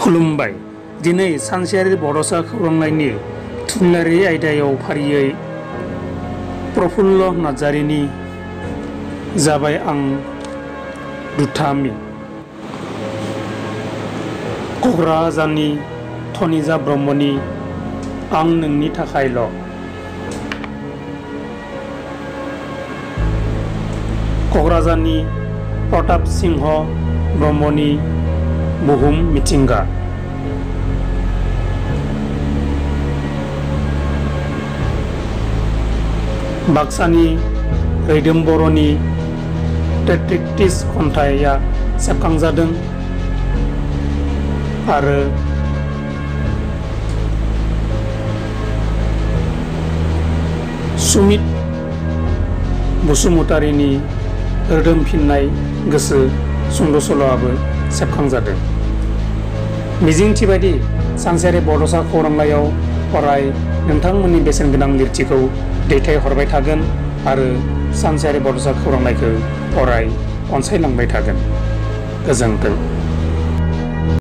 खुलुमबाय। दिनै सानसेयारि बड'सा खौरांलाइनि थुनलाइयारि आयदायाव फारियै प्रफुल्ल नार्जारिनि जाबाय आं दुथामि, क'क्राझारनि धनिजा ब्रह्मनि आं नोंनि थाखायल', क'क्राझारनि प्रताप सिंह ब्रह्मनि बुहुम मिथिंगा, बाक्सानि रैदोम बर'नि टेट्रिक्टिस खन्थाइया सेबखांजादों आरो सुमित बसुमतारीनि रोदोमफिननाय गोसो सुंद' सल'आबो सेबखांजादों। मिजिंथिबायदि सानसेयारि बड'सा खौरांलाइयाव अराय नोंथांमोननि बेसेनगोनां लिरथिखौ दैथायहरबाय थागोन आरो सानसेयारि बड'सा खौरांलाइखौ अराय अनसायलांबाय थागोन। गोजोन्थों।